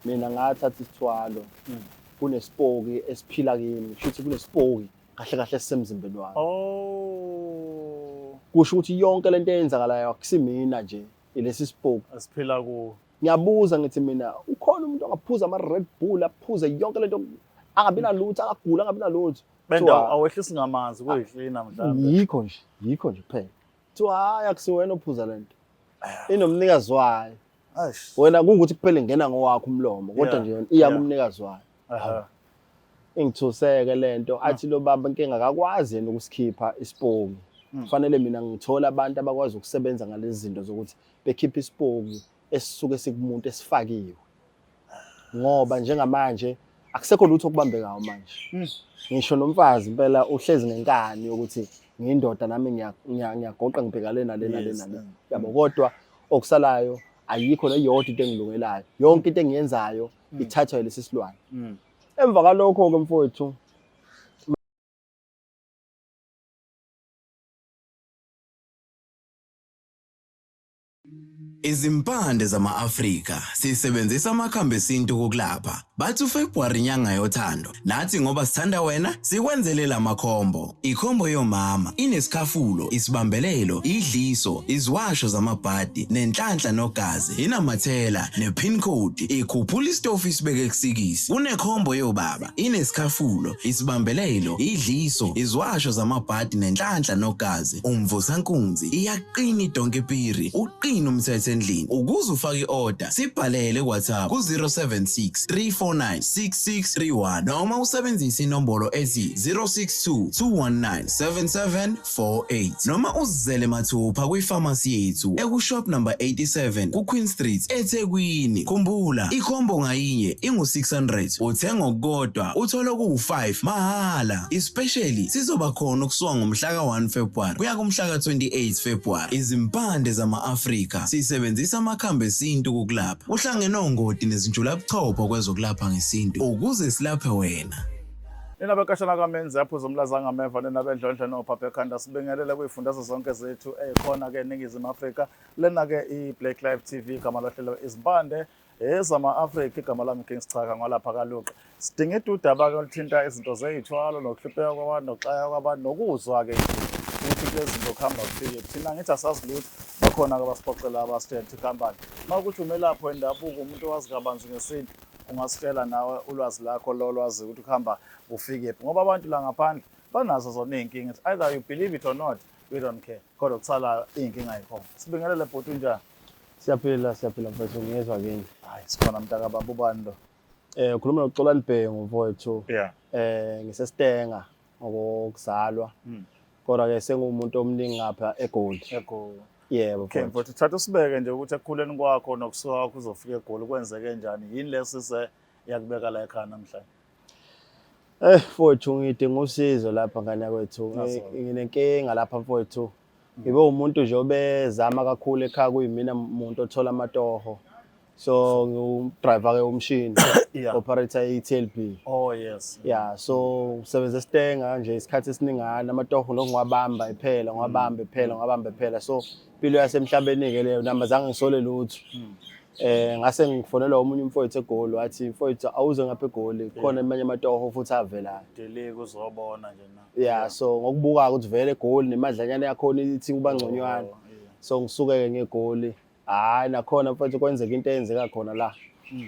Mina ngathatha isithwalo. Kunesipoki esiphila kimi, kusho ukuthi kunesipoki kahle kahle esisemzimbeni wami. Oh. Kusho ukuthi yonke lento eyenzakalayo akusimina nje, ilesi sipoki esiphila kuwo. Ngiyabuza ngithi mina ukhona umuntu ongaphuza ama Red Bull aphuze yonke lento angabi nalutho akagula angabi nalutho. Benda awehlisi ngamanzi kuyiklina mhlawumbe. Yikho nje, yikho nje kuphela. Kuthiwa hayi akusiwena ophuza lento. Inomnikazi wayo. Eish. Wena kungukuthi kuphela ingena ngowakho umlomo kodwa nje yona iya kumnikazi wayo. Ingithuseke lento athi lo baba inkinga akakwazi yena ukusikhipha isipoki. Kufanele mina ngithole abantu abakwazi ukusebenza ngalezi zinto zokuthi bekhiphe isipoki esisuke sikumuntu esifakiwe. Ngoba njengamanje akusekho lutho okubambekayo manje. Ngisho nomfazi impela uhlezi ngenkani yokuthi ngiyindoda nami ngiyagoqa ngibheka le nale nale nale. Yabo kodwa okusalayo ayikho neyodwa into engilungelayo. Yonke into engiyenzayo ithathwa yilesi silwane. Emva kwalokho ke mfowethu Izimpande zama-Afrika sisebenzisa amakhambi esintu ukulapha. Bathi uFebruary inyanga yothando. Nathi ngoba sithanda wena sikwenzele lamakhombo. Ikhombo yomama inesikhafulo, isibambelelo, idliso, iziwasho zamabhadi, nenhlanhla nogazi, inamathela, ne-pin code, ikhuphula isitofu isibeke kusikisi. Kunekhombo yobaba inesikhafulo, isibambelelo, idliso, iziwasho zamabhadi nenhlanhla nogazi. Umvusankunzi iyaqina idonki piri, uqina umthetho endlini. Ukuze ufake i-order, sibhalele ku-WhatsApp ku-076 349 6631 noma usebenzise inombolo ethi 062 219 7748 noma uzizele mathupha kwifamasi yethu ekushop number 87 kuQueen Street eThekwini. Khumbula, ikhombo ngayinye ingu-600 uthenga okukodwa uthole okuwu-5 mahhala. Especially sizoba khona ukusuka ngomhlaka 1 February kuya kumhlaka 28 February. Izimpande zama-Afrika sisebenzisa amakhambi esintu ukukulapha. Uhlangene ongoti nezinjulabuchopho kwezokulapha ngesintu ukuze silaphe wena. Nina bekashana kaMenzi aphuza umlaza ngameva nina bendlondlo nophapha ekhanda sibingelele kuyifundazwe zonke zethu ezikhona ke eNingizimu Afrika. Lena ke i-Black Life TV igama lohlelo izimpande Ezama-Afrika igama lami King Sichaka ngwalapha kaLuqa. Sidingida udaba-ke oluthinta izinto zey'thwalo nokuhlupheka kwabantu nokuxaka kwabantu nokuzwa-ke nje ukuthi kulezi zinto kuhamba kufike. Thina ngithi asazi lutho bakhona-ke abasixoxela abasitshela ukuthi kuhambani. Uma kuthi umelaphi wendabuko umuntu owazi kabanzi ngesintu ungasitshela nawe ulwazi lakho lolwazi ukuthi kuhamba kufikephi ngoba abantu la ngaphandle banazo zona iy'nkinga. It's either you believe it or not, we don't care. Kodwa kusalayo iy'nkinga yikhona. Sibingelele bhuti unjani? Siyaphila siyaphila mfowethu ngiyezwa kini. Hayi sikhona mntaka baba ubani lo? Eh ukhuluma noXolani Bhengu mfowethu. Yeah. Eh ngisesitenga ngokuzalwa. Kodwa ke sengumuntu omningi ngapha eGoli. EGoli. Yebo Okay mfowethu. mfowethu thatha usibeke nje ukuthi ekukhuleni kwakho nokusuka kwakho uzofika eGoli kwenzeke njani yini lesise yakubeka la ekhaya namhlanje? Eh mfowethu ngidinga usizo lapha ngane yakwethu. Naso. Nginenkinga lapha mfowethu. Ngibe umuntu nje obezama kakhulu ekhaya kuyimina umuntu othola amatoho. So ngiwudriver ke umshini. Operator i-TLB. Oh yes. Yeah, so ngisebenza esitenga nje isikhathi esiningana amatoho nokungiwabamba ephela, ngiwabamba ephela, ngiwabamba ephela. So impilo yasemhlabeni ke leyo nami azange ngisole lutho. Eh ngase ngifonelwa omunye umfowethu eGoli wathi mfowethu awuze ngapha eGoli khona amanye amatoho futhi avelayo. Deleke uzobona nje na. Yeah, so ngokubuka ukuthi vele eGoli nemadlanyana yakhona ithi kuba ngconywana. Oh, yeah. So ngisuke-ke ngeGoli. Hhayi nakhona mfethu kwenzeka into eyenzeka khona la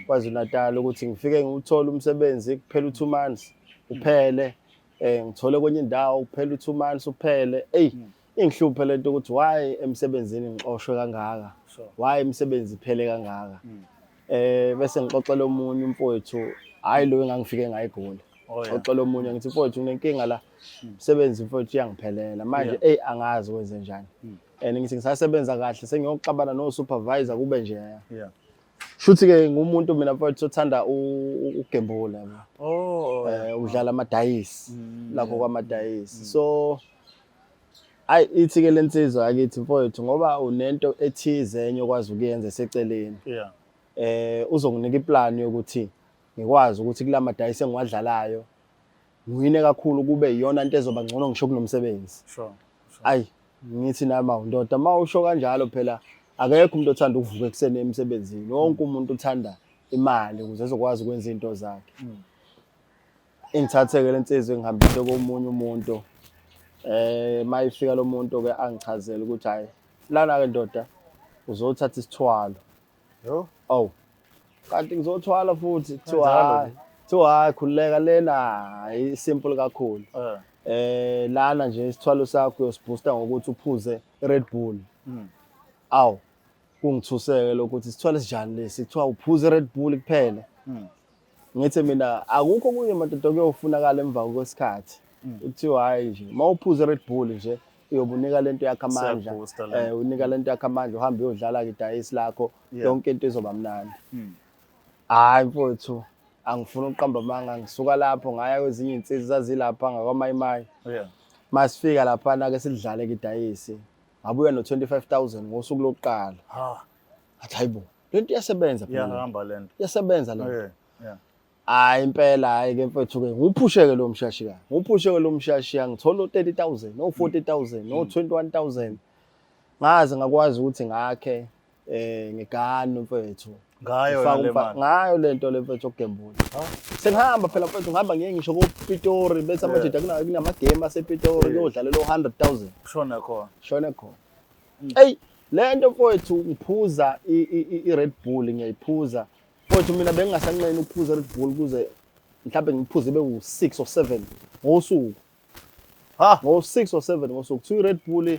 KwaZulu Natal ukuthi ngifike ngiwuthole umsebenzi kuphela u-2 months uphele eh ngithole kwenye indawo kuphela u-2 months uphele. Eyi ingihluphe lento ukuthi why emsebenzini ngixoshwe kangaka? Sure. Why imisebenzi iphele kangaka? Eh bese ngixoxela omunye umfowethu hayi lo engangifike ngaye eGoli. Oh, yeah. Xoxela omunye ngithi mfowethu nginenkinga la. Umsebenzi mfowethu uyangiphelela. Manje Yeah. ey angazi kwenze njani. And ngithi ngisasebenza kahle sengiyoxabana no supervisor kube nje. Yeah. Shuthi ke ngumuntu mina mfowethu othanda ukugembula yabo. Oh, yeah. Eh udlala amadayisi lapho kwamadayisi. So ayi ithi ke lensizwa yakithi mfowethu ngoba unento ethize enye okwazi ukuyenza eseceleni. Yeah. Eh uzonginika iplan yokuthi ngikwazi ukuthi kulamadayisi engiwadlalayo ngiwine kakhulu kube iyona into ezoba ngcono ngisho kunomsebenzi. Sure. Sure. Ayi ngithi nami awu ndoda uma usho kanjalo phela akekho umuntu othanda ukuvuka ekuseni emsebenzini. Wonke umuntu uthanda Imali ukuze ezokwazi ukwenza izinto zakhe. Ingithathe-ke le nsizwa ingihambise komunye umuntu. Mayifika lo muntu ke angichazele ukuthi hayi lana ke ndoda uzothatha isithwalo. Yo. Oh. Kanti ngizothwala futhi kuthiwa Kanjalo hayi. Kuthiwa hayi khululeka lena hayi simple kakhulu. Lana nje isithwalo sakho uyosiboosta ngokuthi uphuze i-Red Bull. Awu. Kungithuseke lokho ukuthi isithwalo esinjani lesi kuthiwa uphuze i-Red Bull kuphela. Ngithi mina akukho okunye madoda okuyofunakala emva kwesikhathi. Kuthiwa hayi nje uma uphuze i-Red Bull nje uyobunika lento yakho amandla. Siyaboosta le. Unika lento yakho amandla uhambe uyodlala ke idayisi lakho yonke into izoba mnandi. Hayi mfowethu angifuni ukuqamba amanga ngisuka lapho ngaya kwezinye izinsizwa zazilapha ngakwaMayimayi. Masifika laphana ke sidlale ke idayisi. Ngabuya no 25,000 ngosuku lokuqala. Ha. Ngathi hayibo lento iyasebenza phela. Iyahamba lento. Iyasebenza lento. Yeah. Hayi impela hayi ke mfethu ke nguphusheke lo mshashiya. Nguphusheke lo mshashiya ngithola u30,000, no 40,000, no 21,000. Ngaze ngakwazi ukuthi ngakhe ngegane mfethu. Ngayo Ngifake le mali. Ngayo lento le mfethu okugembula. Sengihamba phela mfethu ngihamba ngiye ngisho koPitori bese amajita kunama game asePitori kuyodlalela u100,000. Shona khona. Shona khona. Ey lento mfowethu ngiphuza i-Red Bull ngiyayiphuza. Mfowethu mina bengingasanqeni ukuphuza i-Red Bull kuze mhlawumbe ngiphuze ibe u6 or 7 ngosuku. Ha, ngo6 or 7 ngosuku. Kuthiwa i-Red Bull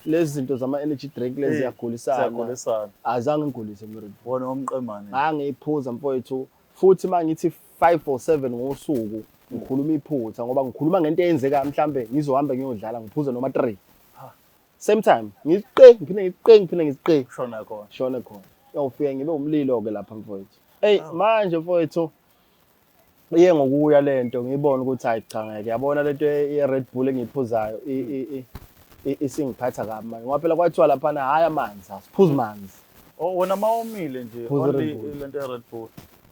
lezi zinto zama energy drink lezi ziyagulisana. Ziyagulisana. Azange ngigulise mina Red Bull. Wona umqemane. Ngangiyiphuza mfowethu futhi mangithi 5 or 7 ngosuku ngikhuluma iphutha ngoba ngikhuluma ngento eyenzeka mhlambe ngizohamba ngiyodlala ngiphuze noma 3. Same time ngiqe ngiphinde ngiqe ngiphinde ngiqe. Shona khona. Shona khona. Uyofika ngibe umlilo ke lapha mfowethu. Hey manje mfowethu iye ngokuya lento ngibona ukuthi hayi cha ngeke yabona lento ye Red Bull engiyiphuzayo isingiphatha kabi manje ngoba phela kwathiwa lapha na hayi amanzi asiphuzi manzi. Oh wena mawumile nje Phuza only Red Bull. lento ye Red Bull.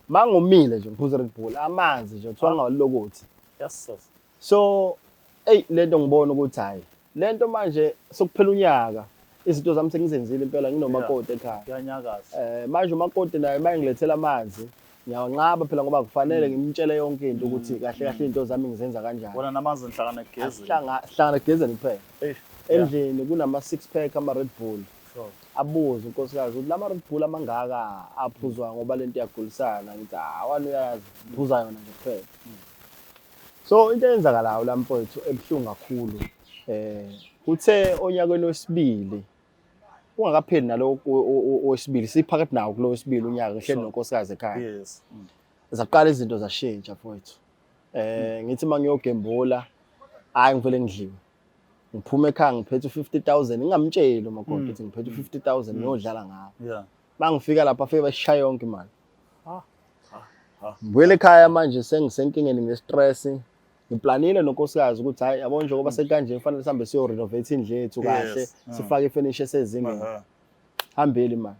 Mangomile nje ngiphuza Red Bull amanzi nje kuthiwa ngawalokothi. Yes sir. So ey lento ngibona ukuthi hayi lento manje sokuphela unyaka izinto zami sengizenzile impela nginomakoti ekhaya. Kuyanyakaza. Manje umakoti naye mayengilethela amanzi ngiyawanqaba phela ngoba kufanele ngimtshele yonke into ukuthi kahle kahle izinto zami ngizenza kanjani. Wona namanzi nihlangana egezini. Sihlangana egezini kuphela. Eish. Endlini kunama 6 pack ama Red Bull. Sure. Abuze unkosikazi ukuthi lama Red Bull amangaka aphuzwa ngoba lento iyagulisana ngithi awani uyazi phuza yona nje kuphela. So into eyenzakalayo la mfowethu ebuhlungu kakhulu uthe onyakeni wesibili ungakapheli nalo owesibili siphakathi nawo kulo wesibili unyaka ngihleli nonkosikazi ekhaya. Yes. Zaqala izinto zashintsha mfowethu. Ngithi mangiyogembula hayi ngivele ngidliwe. Ngiphume ekhaya ngiphethe u50000 ngingamtsheli umakoti ukuthi ngiphethe u50000 ngiyodlala ngawo. Mangifika lapha afike bashaya yonke imali. Ngibuyele ekhaya manje sengisenkingeni nge-stress. Ngiplanile nonkosikazi ukuthi hayi yabo njengoba sekanje kufanele sihambe siyo renovate indlu yethu kahle sifake ifurniture esezingeni. Hambile imali.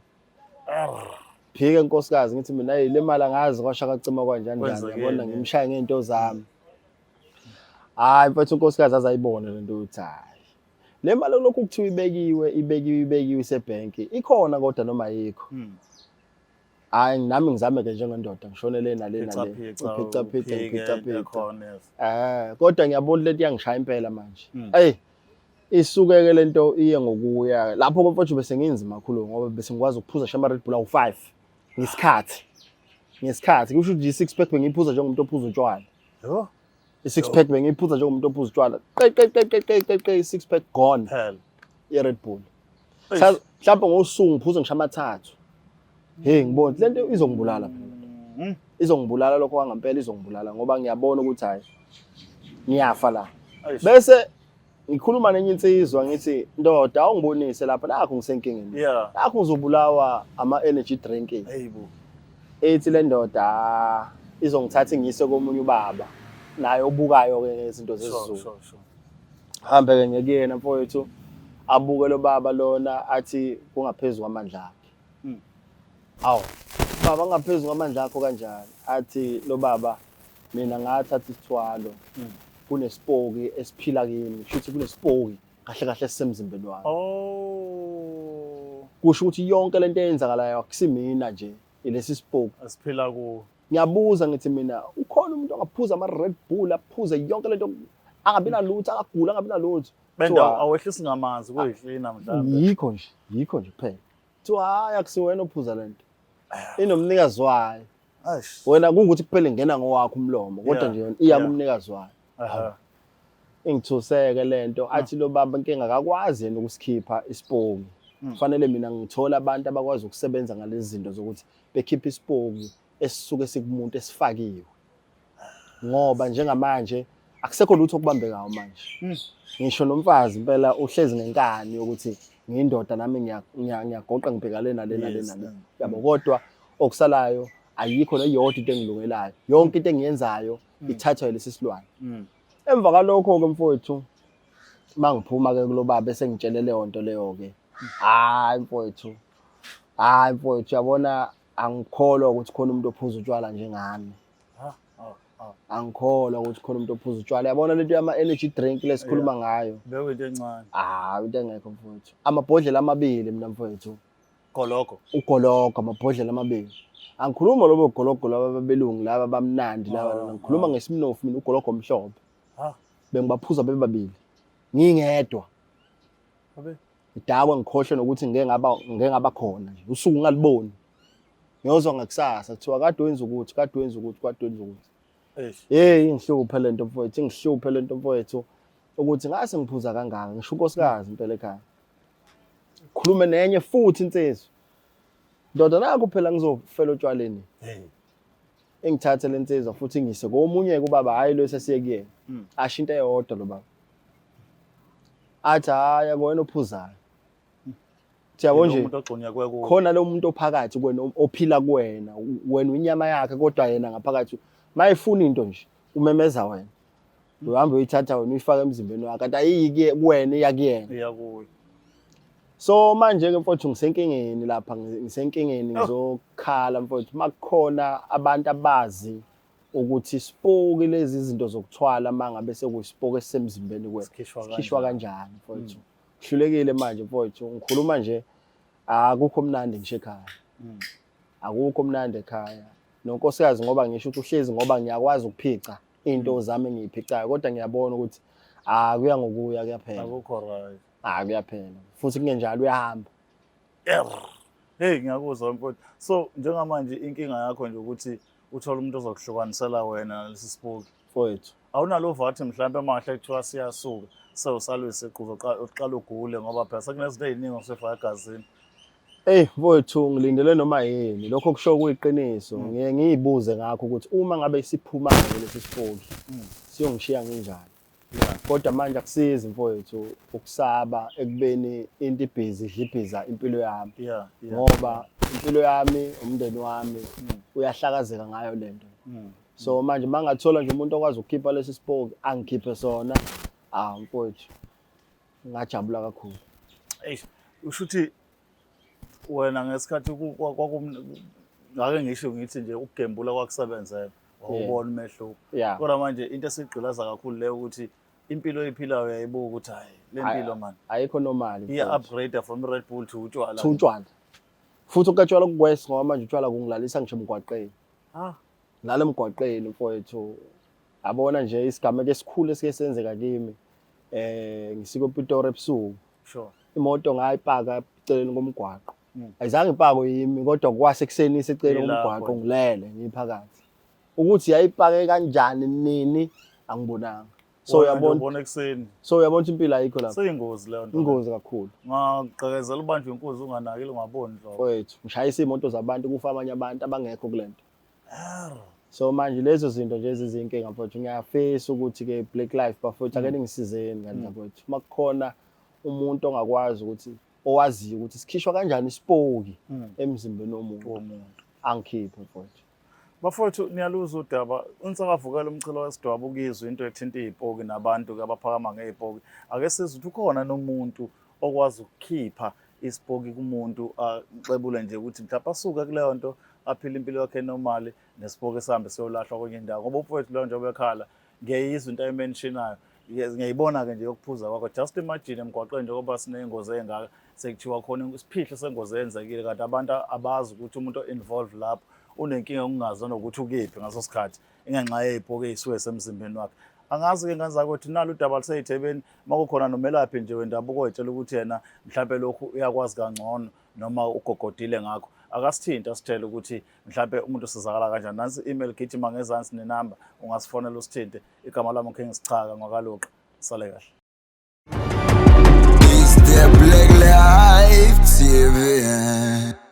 Phike nkosikazi ngithi mina hey le mali angazi kwasha kacima kanjani njani yabona ngimshaya ngento zami. Hayi mfethu unkosikazi azayibona lento ukuthi hayi le mali lokhu kuthiwa ibekiwe ibekiwe ibekiwe isebhenki ikhona kodwa noma ayikho. Hayi nami ngizame ke njengendoda ngishonele nale nale Phica phica phica phica. Khona yes. Kodwa ngiyabona lento iyangishaya impela manje. Ey isukeke lento iye ngokuya lapho mfowethu bese nginzima kakhulu ngoba bese ngikwazi ukuphuza shama Red Bull awu5 ngesikhathi. Ngesikhathi kusho ukuthi i6 pack bengiyiphuza njengomuntu ophuza utshwala. Yho. I6 pack bengiyiphuza njengomuntu ophuza utshwala. Qe qe qe qe qe qe qe i6 pack gone. Phela. I Red Bull. Mhlawumbe ngosuku ngiphuza ngisho amathathu. Hey ngibona lento izongibulala phela. Izongibulala lokho kwangempela izongibulala ngoba ngiyabona ukuthi hayi ngiyafa la. Bese ngikhuluma nenye insizwa ngithi ndoda awungibonise lapha nakho ngisenkingeni. Nakho ngizobulawa ama energy drink. Hayibo. Ethi le ndoda izongithatha ngiyise komunye ubaba naye obukayo ke izinto zezulu. Hambe ke ngekuyena mfowethu abuke lo baba lona athi kungaphezulu kwamandla akhe. Awu baba ngaphezulu kwamandla akho kanjani? Athi lo baba mina ngathatha isithwalo kunesipoki esiphila kimi, kusho ukuthi kunesipoki kahle kahle esisemzimbeni wami. Oh. Kusho ukuthi yonke lento eyenzakalayo akusimina nje. Ilesi sipoki Esiphila kuwo. Ngiyabuza ngithi mina, ukhona umuntu ongaphuza ama-Red Bull, aphuze yonke lento, angabi nalutho, angaguli, angabi nalutho? Bendawo awehlisi ngamanzi kuyiklina mhlawumbe. Yikho nje, yikho nje kuphela. Kuthiwa hhayi, akusiwena ophuza lento, inomnikazi wayo. Eish. Wena kungukuthi kuphela ingena ngowakho umlomo, kodwa nje yona iya kumnikazi wayo. Ingithuseke lento. Athi lo baba inkinga akakwazi yena ukusikhipha isipoki. Kufanele mina ngithole abantu abakwazi ukusebenza ngalezi zinto zokuthi bekhiphe isipoki esisuke sikumuntu esifakiwe. Ngoba njengamanje akusekho lutho okubambekayo manje. Ngisho nomfazi impela uhlezi ngenkani yokuthi ngiyindoda nami, ngiyagoqa ngibheka le nale nale nale. Yabo, kodwa okusalayo ayikho neyodwa into engilungelayo. Yonke into engiyenzayo ithathwa yilesi silwane. Emva kalokho-ke mfowethu, mangiphuma-ke kulo baba esengitshele leyo nto leyo-ke, hhayi mfowethu, hhayi mfowethu, uyabona, angikholwa ukuthi khona umuntu ophuza utshwala njengami. Ha, ha, ha. Angikholwa ukuthi khona umuntu ophuza utshwala. Yabona lento yama-energy drink lesikhuluma ngayo, Bekuyinto encane. Ah, into engekho mfowethu. Amabhodlela amabili mina mfowethu. Gologo. Ugologo, amabhodlela amabili. Angikhuluma lobo gologo laba belungu laba bamnandi laba, ngikhuluma ngesimnofu mina, ugologo omhlophe. Bengibaphuza bebabili ngingedwa. Abe. Ngidakwe ngikhohlwe nokuthi ngeke ngaba khona nje usuku ngaliboni. Ngiyozwa ngakusasa kuthiwa kade wenza ukuthi, kade wenza ukuthi, kade wenza ukuthi. Eish. Hey, ingihluphe lento mfowethu, ingihluphe lento mfowethu, ukuthi ngase ngiphuza kangaka. Ngisho unkosikazi impela ekhaya, khulume nenye futhi insizwa, ndoda, nakho phela ngizofela otshwaleni. Hey. Engithathe le nsizwa futhi ngise komunye kubaba, hhayi lo esesiye kuyena. Asho into eyodwa lo baba, athi hhayi, akuwena ophuzayo. Yabo nje Umuntu ogxunyekwe kuwo. Khona lo muntu ophakathi kuwena, ophila kuwena, wena unyama yakhe, kodwa yena ngaphakathi mayefuna into nje umemeza wena, uhamba uyithatha wena uyifaka emzimbeni wakhe, kanti ayiyi kuwena, iya kuyena. Iya kuyo. So manje ke mfowethu ngisenkingeni lapha, ngisenkingeni. Ngizokhala mfowethu makukhona abantu abazi ukuthi isipoki, lezi zinto zokuthwala, mangabe sekuyisipoki esisemzimbeni kwena, Sikhishwa sikhishwa kanjani? Kanjani mfowethu? Hlulekile manje mfowethu, ngikhuluma nje akukho mnandi ngisho ekhaya. Akukho mnandi ekhaya nonkosikazi, ngoba ngisho ukuthi uhlezi, ngoba ngiyakwazi ukuphica into zami engiyiphicayo, kodwa ngiyabona ukuthi akuya ngokuya kuyaphela. Akukho right. Ah, kuyaphela futhi, kungenjalo uyahamba. Err. Hey, ngiyakuzwa mfowethu. So njengamanje inkinga yakho nje ukuthi uthole umuntu ozokuhlukanisela wena nalesi sipoki. Mfowethu. Awunalo vathi mhlawumbe mahle kuthiwa siyasuka sewusalwe isiqu, uzoqala ugule, ngoba phela sekunezinto ey'ningi osefaka egazini. Ey mfowethu, ngilindele noma yini. Lokho kusho kuyiqiniso. Ngiye ngiyibuze ngakho ukuthi uma ngabe isiphuma-ke lesi sipoki, siyongishiya nginjani? Kodwa manje akusizi mfowethu ukusaba ekubeni into ibhizi idlibhiza impilo yami. Ngoba impilo yami, umndeni wami uyahlakazeka ngayo lento. So manje mangathola nje umuntu okwazi ukukhipha lesi sipoki, angikhiphe sona, ah mfowethu, ngajabula kakhulu. Eish, usho ukuthi wena ngesikhathi ngake ngisho ngithi nje ukugembula kwakusebenzela, wawubona umehluko. Kodwa manje into esigqilaza kakhulu leyo ukuthi impilo oyiphilayo uyayibuka ukuthi hayi, le mpilo man Ayikho normal. Iya upgrade from Red Bull to utshwala. To utshwala. Futhi ukatshwala kuwest, ngoba manje utshwala kungilalisa ngisho emgwaqeni. Ngilala emgwaqeni mfowethu. Yabona nje isigameko esikhulu esike senzeka kimi. Ngisiko ePitori ebusuku. Imoto ngayipaka eceleni komgwaqo. Ayizange ipakwe yimi, kodwa kwasekuseni iseceleni Ilapho komgwaqo, nje. Ngilele ngiphakathi. Ukuthi yayipake kanjani, nini, angibonanga. So Wena nje uyabona, ubona ekuseni. So uyabona ukuthi impilo ayikho lapho. Seyingozi leyo nto. Ingozi kakhulu. Ungagqekezela ubanjwe inkunzi unganakile, ungaboni nhlobo. Mfowethu, ngishayisa iy'moto zabantu, kufa abanye abantu abangekho kule nto. So manje lezo zinto nje ezizinkinga mfowethu. Ngiyafisa ukuthi-ke Black Life bafowethu, ake ningisizeni kanti bafowethu, uma kukhona umuntu ongakwazi ukuthi, owaziyo ukuthi sikhishwa kanjani isipoki emzimbeni womuntu, Womuntu. angikhiphe mfowethu. Bafowethu, niyaluzwa udaba. Unsakavukela umchilo wesidwaba ukizwa into ethinta iy'poki nabantu-ke abaphakama ngey'poki. Ake sizwe ukuthi ukhona nomuntu okwazi ukukhipha isipoki kumuntu, axebule nje ukuthi mhlawumbe asuke kuleyo nto, aphile impilo yakhe enormal, nesipoki sihambe siyolahlwa kwenye indawo. Ngoba umfowethu loyo njengoba ekhala, ngiyayizwa into ayimentionayo. Ngiyayibona-ke nje yokuphuza kwakho. Just imagine emgwaqeni njengoba siney'ngozi ey'ngaka. Sekuthiwa khona isiphihli sengozi eyenzekile, kanti abantu abazi ukuthi umuntu o-involve lapho unenkinga yokungazi nokuthi ukephi ngaso sikhathi, ingenxa yey'poki ey'suke semzimbeni wakhe. Angazi-ke ngane zakwethu, nalo udaba lusey'thebeni. Uma kukhona nomelaphi nje wendabuko oy'tshela ukuthi yena mhlampe lokhu uyakwazi kangcono noma ugogodile ngakho, akasithinte asithele ukuthi mhlampe umuntu usizakala kanjani. Nansi i-email gijima ngezansi nenamba, ungasifonela usithinte. Igama lami uKing Sichaka ngwakaLuqa. Sale kahle. It's the Black Life TV.